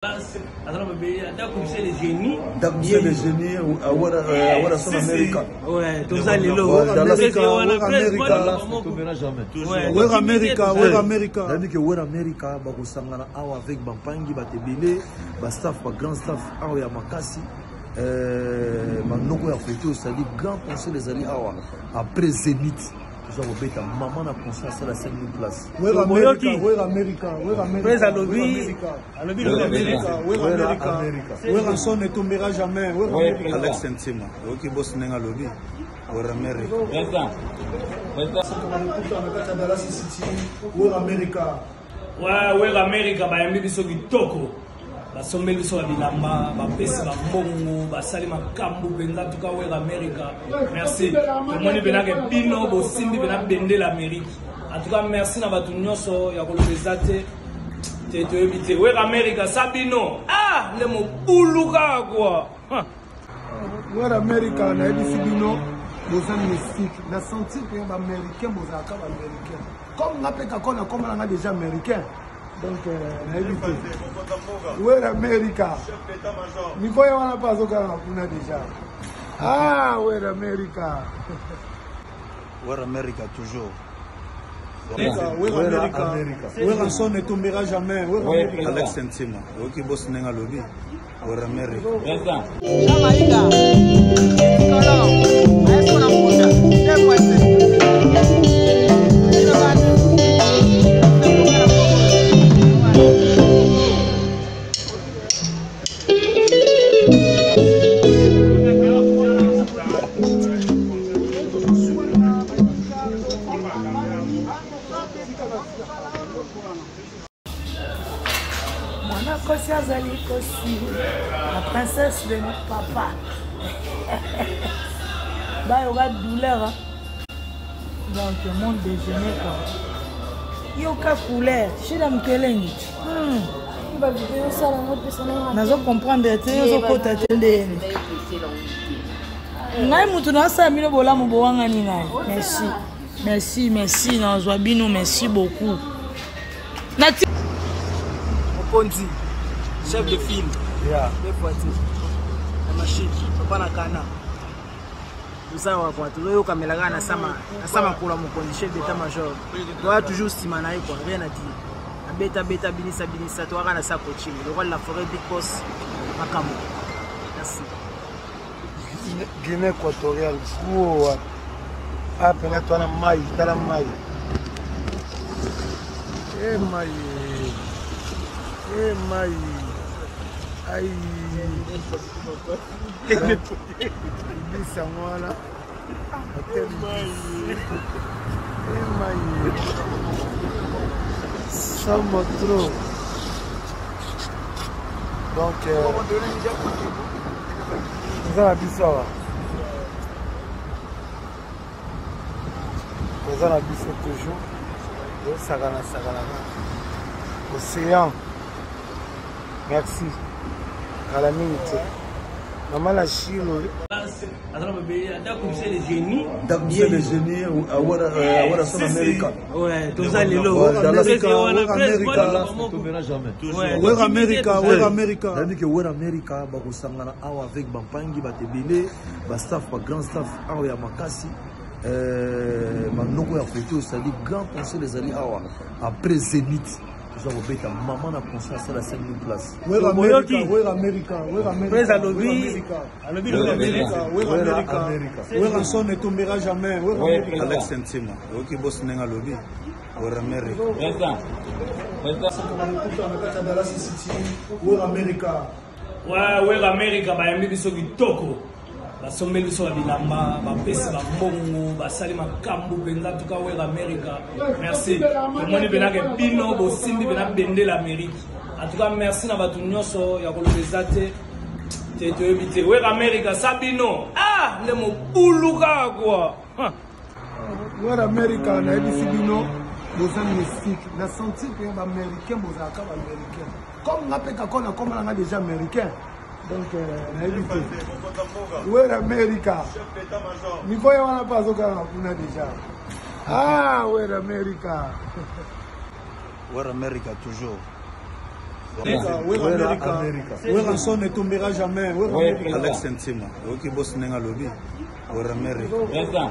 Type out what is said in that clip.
Ndako le génie Werason America. Ouais, toza lelo. Wera America, Wera America. Nayebi ke Wera America bakosangana awa avec bampangi bato ebele, ba staff, ba grand staff awa ya makasi. Euh, manoko ya foto ezali grand conseil ezali awa après Zenith toza kobeta mama na concert asala 5000 place. Wera America, Wera America, Wera America. Alobi alobi Wera America. Werrason ne tombera jamais. Wera America. Alex Ntima, oyoki boss ndenge alobi Wera America. Président. Président. Dallas City, Wera America. Ouais, Wera America bayambi biso kitoko. basombeli biso ba bilamba bapesi bambongo basali makambo mpenza tuka Wera America merci tomoni mpenake bino bosimbi mpena bendele Amérique en tout cas merci na bato nyonso ya koloba eza te te toyebi te Wera America sa bino ah nde mobulu kaka kua. Wera America nayebisi bino boza mystique na senti ke baaméricain bozalaka baaméricain comme nga mpe kako nakoma nanga déjà américain donc nayebi te Wera America mikoya wana mpe azokanga kuna déjà ah Wera America. Wera America toujours. Wera America. Werrason ne tombera jamais. Wera America. Alex Ntima, oyoki boss ndenge alobi Wera America. Président. Jamaïca. Kolo. Ayeso na mbunda. Deux Mwana kosi azali kosi la princesse de mon papa bayoka douleur hein? Donc monde déjeuner quoi, yoka couleur shila mokelengi nazo comprendre te ozokota te ndeni ngai motu nasala bino bolamu bowangani ngai. Merci, merci, merci, nazwa bino, merci beaucoup. Nati mokonzi chef de file ya machine papa na kana toza awa kua tozoyokamela kaka na sa makolo ya mokonzi chef d'état major toya toujours nsima na ye kua rien à dire abeta beta binisa binisa toyaka na sa coaching le roi de la forêt big boss makambo merci. Guinée équatoriale gros wapi apena twana mai tala mai e mai e mai ai ibisa yango wana hotel e mai somo trop donc toza na biso awa toza na biso toujours tosakana sakana océan merci kala mingi te mama na shilo. Ndako le génie Werason America. Ouais, toza lelo. Wera America, Wera America. Nayebi ke Wera America bakosangana awa avec bampangi bato ebele, ba staff, ba grand staff awa ya makasi. Manoko ya foto ezali grand conseil ezali awa après Zenith toza kobeta mama na concert asala 5000 place. Wera America, Wera America, Wera America. Alobi alobi Wera America. Werrason ne tombera jamais. Wera America. Alex Ntima, oyoki boss ndenge alobi Wera America. Président. Président. Dallas City, Wera America. Ouais, Wera America bayambi biso kitoko basombeli biso ba bilamba bapesi bambongo basali makambo mpenza tuka Wera America merci tomoni mpenake bino bosimbi mpena bendele Amérique en tout cas merci na bato nyonso ya koloba eza te te toyebi te Wera America sa bino ah nde mobulu kaka kua. Wera America nayebisi bino boza mystique na senti ke baaméricain bozalaka baaméricain comme nga mpe kako nakoma nanga déjà américain donc nayebi te Wera America mikoya wana mpe azokanga kuna déjà ah Wera America. Wera America toujours. Wera America. Werrason ne tombera jamais. Wera America. Alex Ntima, oyoki boss ndenge alobi, Wera America. Président.